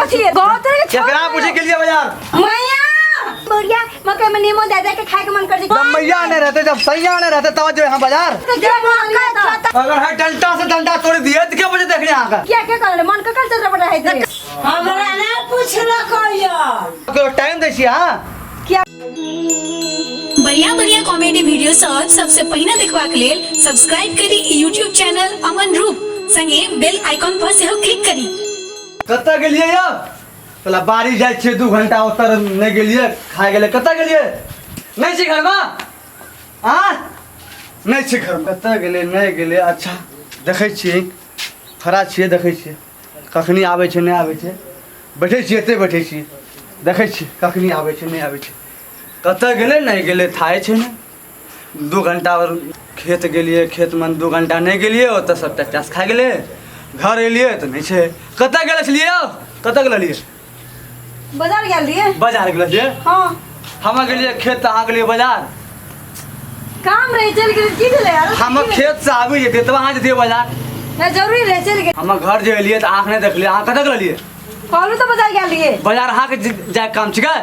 कथी है बहुत तरह के केकरा पूछे के लिए बाजार मैया बढ़िया मकई में नींबू दे दे के खाए के मन कर जब मैया नहीं रहते जब सैया नहीं रहते तब जो यहाँ बाजार क्या अगर है डंडा से डंडा तोड़ दिए तो क्या मुझे देखने आका क्या क्या कर मन का कर चल रहा है हमरा नहि पुछलक यौ केकरो टाइम दै छियै अहाँ क्या बढ़िया बढ़िया कॉमेडी वीडियो सब सबसे पहिने देखबाक लेल सब्सक्राइब करी यूट्यूब चैनल अमन रूप संगे बेल आइकॉन पर सेहो क्लिक करी। कतऽ गेलियै यौ पहला बाड़ी जाइ छियै 2 घंटा ओतऽ नहि गेलियै खाय गेलै कतऽ गेलियै नहि छी घरमे आँ नहि छी घरमे कतऽ गेलै नहि गेलै अच्छा देखै छियै खड़ा छियै देखै छियै कखनी आबै छै नहि आबै छै बैठै छियै एतै बैठै छियै देखै छियै कखनी आबै छै नहि आबै छै कतऽ गेलै नहि गेलै थाहे छै ने 2 घंटा खेत गेलियै खेतमे 2 घंटा नहि गेलियै ओतऽ सबटा चास खा गेलै घर एलियै तऽ नहि छै कतऽ गेल छलियै यौ कतऽ गेल छलियै बाजार गेल रहियै बाजार गेल छलियै हाँ हम गेलियै खेत तऽ अहाँ गेलियै बाजार काम रहे चल गेल की भेलै यार हम खेत से आबि जेतियै तब अहाँ जतियै बाजार नहि जरूरी रहे चल गेल हम घर जे एलियै तऽ अहाँके नहि देखलियै अहाँ कतऽ गेलियै कहलू तऽ बाजार गेल रहियै बाजार अहाँके जायके काम छिकै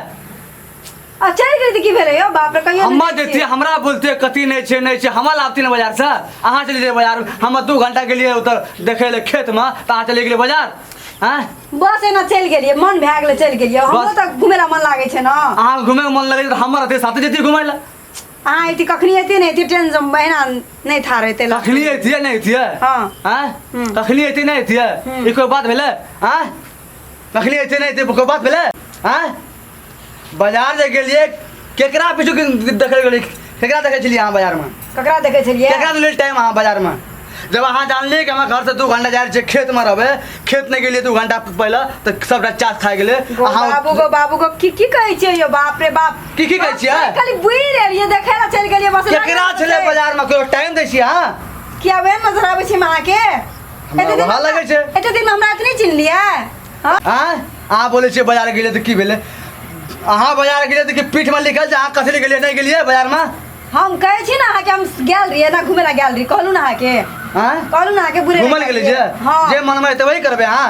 आ चल गेल तऽ की भेलै यौ बाप रे कहियो हम्मा देतियै हमरा बोलते कथी नहि छै नहि छै हमरा लाबती ने बाजार से अहाँ चलि जइयै बाजार हम 2 घंटा गेलियै ओतऽ देखै लए खेतमे तऽ अहाँ चलि गेलियै बाजार आँय बस एना चलि गेलियै मन भए गेलै चलि गेलियै हमरो बस। तऽ घुमै लए मन लागै छै ने अहाँ घुमैके मन लगै छै तऽ हमर रहतै साथे जैतियै घुमै लए अहाँ एती कखनी एती नहि एती टेंशन एना नहि था रहते कखनी अयतियै नहि अयतियै हाँ। आँय कखनी अयतियै नहि अयतियै ई कोइ बात भेलै आँय कखनी अयतियै नहि अयतियै कोइ बात भेलै आँय बाजार जे गेलियै केकरा पीछू देखै गेलियै केकरा देखै छलियै अहाँ बाजारमे ककरा देखै छलियै केकरा देलियै टाइम अहाँ बाजारमे जब अहाँ जानलियै कि हमरा घरसँ 2 घंटा जाइ छै खेतमे रहबै खेत नहि गेलियै 2 घंटा पहिले तऽ सबटा चास खाइ गेलै गो अहाँ बाबू गो बाबू गो की की कहै छियै यौ बाप रे बाप की की कहै छियै? खाली बुझि रहलियै देखै लए चलि गेलियै बस केकरा छलै बाजारमे कहियो टाइम दै छियै अहाँ किया वएह नजर आबै छै अहाँके हमरा एते दिन वएह लगै छै। एते दिन हमरा एतने चिन्हलियै हँ आँय अहाँ बोलै छियै बाजार गेलियै तऽ की भेलै अहाँ बाजार गेलियै तऽ की पीठमे लिखल छै अहाँ कथी लए गेलियै नहि गेलियै बाजारमे हम कहै छी ने अहाँके हम गेल रहियै ना घुमै लए गेल रहियै कहलहुँ ने अहाँके आँय कहलहुँ ने अहाँके बुरे घुमल गेलियै जे हँ जे मनमे हेतै वही करबै अहाँ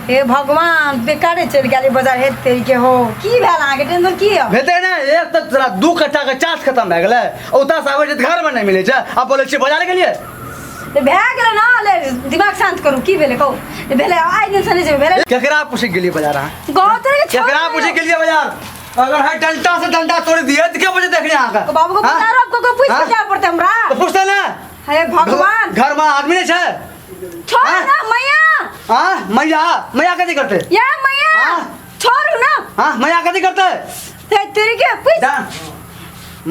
हे भगवान बेकारे चलि गेलियै बाजार हे तेरी के हो की भेल अहाँके टेंशन की यऽ हेतै ने एक तऽ तोरा 2 कट्ठाके चास खतम भए गेलै ओतऽसँ आबै छै तऽ घरमे नहि मिलै छै आ बोलै छियै बाजार गेलियै तऽ भए गेलै ने ले दिमाग शान्त करू की भेलै कहू भेलै आइ दिन से नहि जेबै भेलै केकरा पूछै गेलियै बाजार अहाँ गाँव तरह के केकरा पूछै गेलियै बाजार अगर है डंडा से डंडा तोड़ दिए तो क्या मुझे देखने आका बाबू को हाँ? बता रहा को पूछ हाँ? के जाए पड़ते हमरा तो पूछते ना हे भगवान घर में आदमी नहीं छे छोड़ हाँ? ना मैया हाँ मैया मैया कथी करते या मैया हाँ? छोड़ ना हाँ मैया कथी करते ते तेरे के पूछ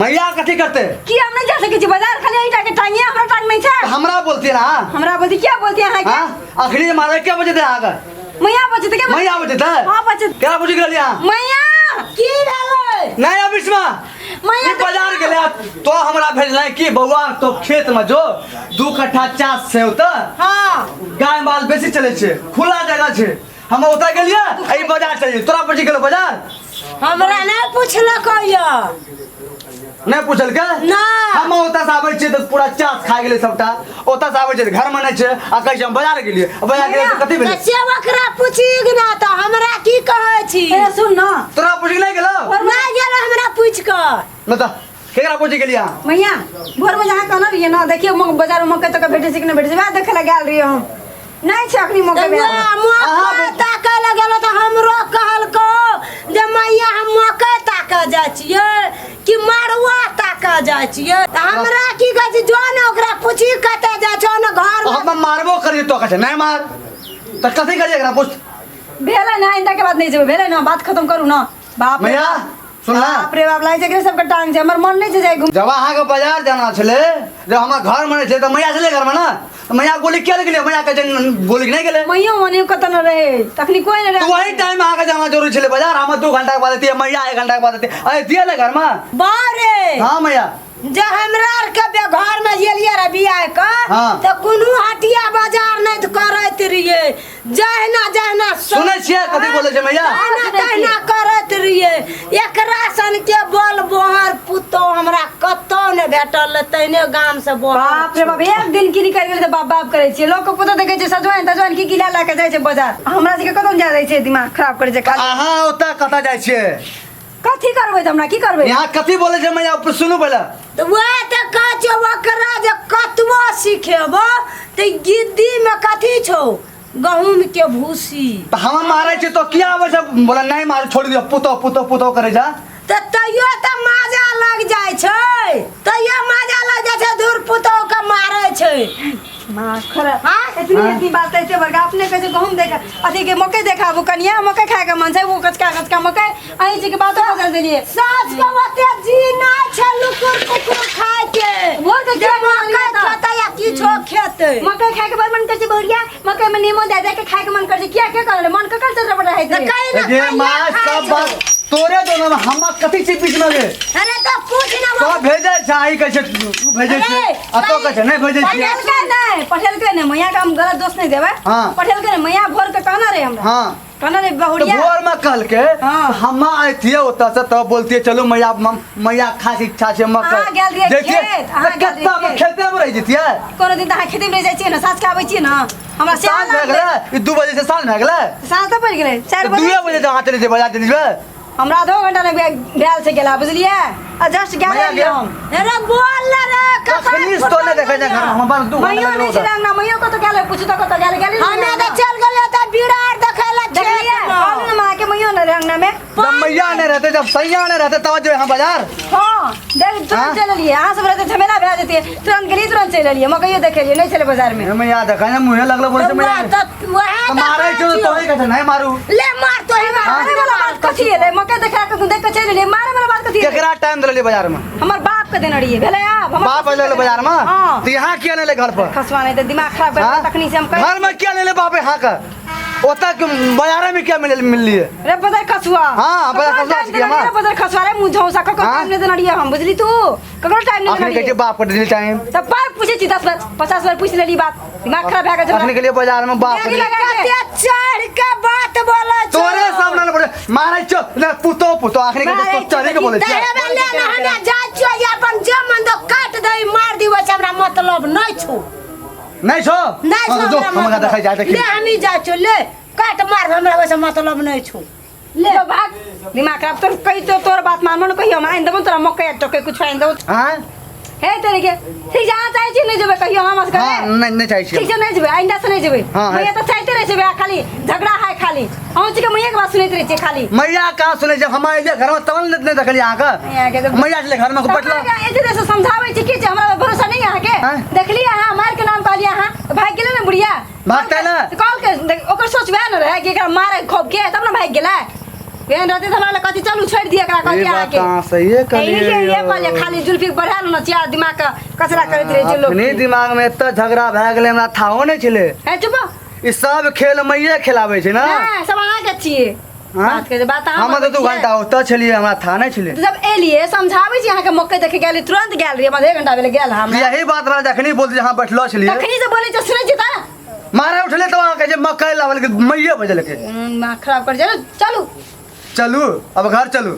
मैया कथी करते की हम नहीं जा सके छी बाजार खाली एहिटा के टांगिए हमरा टांग नहीं छै तो हमरा बोलती ना हमरा बोलती क्या बोलती अहाँ के हाँ अखनी मारे क्या बजे थे आगे मैया बचत के मैया बजे थे हां बचत क्या बुझि गेलियै अहाँ मैया की भेलै नहीं अब इसमें मैया ई बाजार गेलै तो हमरा भेजलै कि बौआ तो खेत में जो 2 कट्ठा चास छै ओतऽ हाँ गाय माल बेसी चलै छै खुला जगह छै हम ओतऽ गेलियै एहि बाजार चलियै तोरा बुझि गेलो बाजार हमरा नहि पुछलक यौ नहि पुछलकै नहि। हम ओतऽ से आबै छियै तऽ पूरा चास खा गेलै सबटा ओतऽ से आबै छियै तऽ घरमे नहि छै आ कहै छै हम बाजार गेलियै आ बाजार गेलियै तऽ कथी तऽ भेलै से ओकरा पूछी ना तऽ हमरा की कहै छी ए सुन ना तोरा पूछि नहि गेलौ नहि गेल हमरा पूछि कऽ नहि तऽ केकरा पूछि गेलियै अहाँ मैया भोर में जहाँ कहना रहिए ना देखियो बाजार में मकई तक भेटे छै कि नहि भेटे छै वएह देखे ला गेल रहिए हम नहि छै अखनी मकई तऽ भेल मकई ताकै लए गेलो तऽ हमरो कहलको जे मैया हम मकई ताकै जाइ छियै कि मड़ुआ ताकै जाइ छियै तऽ हमरा की कहै छी जो ने ओकरा पूछी कतऽ जाइ छौ ने घर हम मारबो करियै तो कहै छै नहि मार तऽ कथी करियै एकरा पूछ भेलै ना आइंदा के बाद नहि जेबै भेलै ना बात खत्म करू ना बाप रे मैया बाप। सुनला बाप रे बाप लागै छै एकरे सबके टांग छै हमर मन नहि छै जाइ घूम जब अहाँके बाजार जाना छलै जब हमर घरमे नहि छलै तऽ मैया छलै घरमे ने तऽ मैया गोली किया नहि गेलै मैया कहै छै गोली नहि गेलै मैयो मनियो कतऽ न रहे तखनी कोई नहि तऽ रहे वही टाइम अहाँके जाना जरूरी छलै बाजार हमर 2 घंटाके बाद एतियै मैया 1 घंटाके बाद एतियै अरे ने घरमे बारे हाँ मैया जे हमरा आर के घर में एलियै रहे बियाह के हाँ। तऽ कोनो हटिया बाजार नहि करैत रहियै जहिना जहिना सुनै छियै कथी बोलै छै मैया तहिना तहिना करैत रहियै एकरा सन के बल बोहर पुतोह हमरा कतौ नहि भेटल तहिने गाम से बोहर बाप रे बाप एक दिन की निकलि गेलै तऽ बाप बाप करै छियै लोक के पुतोह देखै छै सजमनि तजमनि की की लए लए के जाइ छै बाजार हमरा सबके कतौ नहि जाय दै छै दिमाग खराब करै छै खाली अहाँ ओतऽ कतऽ जाइ छियै कथी करबै तऽ हमरा की करबै यहाँ कथी बोलै छै मैया सुनू पहिले तऽ वएह तऽ कहै छियौ ओकरा जे कतबो सिखेबो तऽ गिद्दीमे कथी छौ गहूँमके भूसी तऽ हम मारै छियै तो किया आबै छै बोला नहीं मारू छोड़ दियौ पुतो पुतो पुतो करै छै तऽ तैयो तऽ माजा लग जाइ छै तैयो माजा लग जाइ छै धूर पुतोहके मारै छै माँ खराब हाँ? इतनी इतनी बात ऐसे बड़का अपने कहै छै गहूम देखा अथी के मकई देखाबू कनिया मकई खाए के मन छै वो कचका कचका मकई अहीं जी के बातो बदल देलिए साँझ के ओते जी नहि छै लुकुर कुकुर खाय के भोर के जे किया मन मकई तऽ? खेतै या किछो खेतै मकई खाए के बड़ मन करै छै बहुरिया मकई में नीमो दे दे के खाए के मन करै छै किया के करले मन ककर चल रहा है तऽ कहीं ना गे कहिया माँ खाय सब छौ। बात तोरे दोनो में हम कथी छी बीच में गे अरे तऽ पूछ ना तो भेजै छै आई कहै छै तू भेजै छै अरे, आ तो कहै छै नहि भेजै छै पढ़ेलकै नहि पढ़ेलकै नहि मैया के हम गलत दोष नहि देबै हाँ। पढ़ेलकै नहि मैया भोर के कहना रहे हमरा हाँ कहना रहे तो बहुरिया भोर में कहलके हाँ। हम अतिये ओतऽ से तब बोलतिये चलू मैया मैया खास इच्छा छै मकई अहाँ गेल रहियै जैतियै, खेत, अहाँ तऽ गेल रहियै कत्ता में खेत। खेते में रहि जैतियै कोनो दिन तऽ अहाँ खेतीमे रहि जाइ छियै ने साँझ के आबै छियै ने हमरा से साँझ भए गेलै ई 2 बजे से साँझ भए गेलै साँझ तऽ पड़ि गेलै 4 तऽ 2 बजे से अहाँ चलि जेबै बाजार चलि जेबै हमरा आधो घंटा नहि भेल छै गेला बुझलियै आ जस्ट गेल मैया रहियै हम अरे बोल ना रे कपार कखनी से तो नहि देखै छै घर में हम बस 2 घंटा मैयो लगल नहि छै अंगना मैयो कतऽ गेल पूछू तऽ कतऽ गेल गेली हमे तऽ चल गेलियै तऽ बीड़ा आर देखै लए देखलियै कहलहुँ ने माँ के मैयो नहि रहै अंगना में जब मैया नहि रहते जब सैया नहि रहते तब जेबै हम बाजार हाँ देख तुरंत हाँ? चलि एलियै अहाँ सब रहते झमेला भए जेतै तुरंत गेलियै तुरंत चलि एलियै मकइयो देखेलियै नहि छलै बाजार में हे मैया देखै ने मुँहे लगलो बोलै छै मैया तऽ वएह तऽ मारै छौ तऽ तोही कहै छै नहि मारू ले मार तो ही मार मारे वाला बात कथी एलै मकई देखा के देख के चलि एलियै मारे वाला बात कथी एलै केकरा टाइम देलियै बाजार में हमर बाप के देने रहियै भेलै आब हमर बाप एलै बाजार में हाँ तऽ यहाँ किया नहि एलै घर पर खसवा नहि तऽ दिमाग खराब कर हाँ? तखनी से हम कहि घर में किया नहि एलै बाप यहाँ के ओतऽ के बाजारे में किया मिल मिललियै रे बदर खसुआ हाँ, बदर खसुआ टाइम छियै देने हमरा। रहियै, बदर खसुआ रे मुँह झौसा ककरो हाँ? टाइम नहि देने रहियै हम बुझली तू ककरो टाइम नहीं अखनी कहै देने छै बाप के देली टाइम तब बार पूछे छी 10 बार 50 बार पूछ लेली बात दिमाग खराब भए गेल अखनी के लिए बाजार में बाप लगा के। कते चढ़ के बात बोलै छौ तोरे सामने ने पड़े मारै छौ ने पुतो पुतो अखनी के मारै तो चढ़ी के बोलै तऽ छै हेबे ले ने हमे जाइ छियौ ई अपन जे मन दो काट दे मार दिबै छै हमरा मतलब नहि छौ नहि छौ नहि हाँ, छौ तो जो हमरा हम मतलब। देखै जाइ देखी ले हमी जाइ छियौ ले काट मार हमरा ओहिसँ मतलब नहि छौ ले भाग दिमाग खराब तोर कही तो तोर बात मानबो न कहियो हम आनि देबो तोरा मकई टोके कुछ आनि देबो हां हे तेरे के ठीक छै अहाँ चाहै छी नहि जेबै कहियो हम असगरे हां नहीं नहीं चाहै ठीक छी छै नहि जेबै आइंदा से नहि जेबै हाँ, मैया तऽ चाहते रहै छै बे खाली झगड़ा है खाली अहूँ के मैया के बात सुनैत रहै छियै खाली मैया कहाँ सुनै छै हम जे घर में तवन नहीं देखलियै अहाँके मैया के तऽ- मैया छलै घर में बैठल एते देर से समझाबै छी की छै हमरा पर भरोसा नहीं अहाँके हाँ? देखलियै अहाँ मार के नाम कहलियै अहाँ भागि गेलै ने बुढ़िया भागतै ने? कॉल के ओकर सोच वएह ने रहै कि एकरा मारे खोप के तब ने भागि गेलै एहन रहतै तऽ हमरा लग कहती चलू छोड़ि दिअ एकरा कहती ई बात अहाँके अहाँ सहिए एही कहलियै के ये यौ। कहलियै खाली जुल्फी बढ़ा लेने छियै आ दिमाग के कचरा करैत रहै छै लोक अपने दिमाग में एते झगड़ा भए गेलै हमरा थाहो नहि छलै हे चुप ई सब खेल मैये खेलाबै छै ने नहि सब अहाँके छियै हाँ? बात करै बात अहाँ हम तऽ 2 बनबै छियै। घंटा ओतऽ छलियै हमरा था नहि छलै जब एलियै समझाबै छी अहाँके मौके देखे गेलियै तुरंत गेल रहियै आधे घंटा भेलै गेल हम यही बात हमरा जखनी बोलती अहाँ बैठलो छलियै तखनी से बोलै छियै सुनै छियै तऽ मारे उठले तऽ अहाँ कहै छै मकई लाबल के मैये बजलकै माँ खराब कर चलू चलू चलू अब घर चलू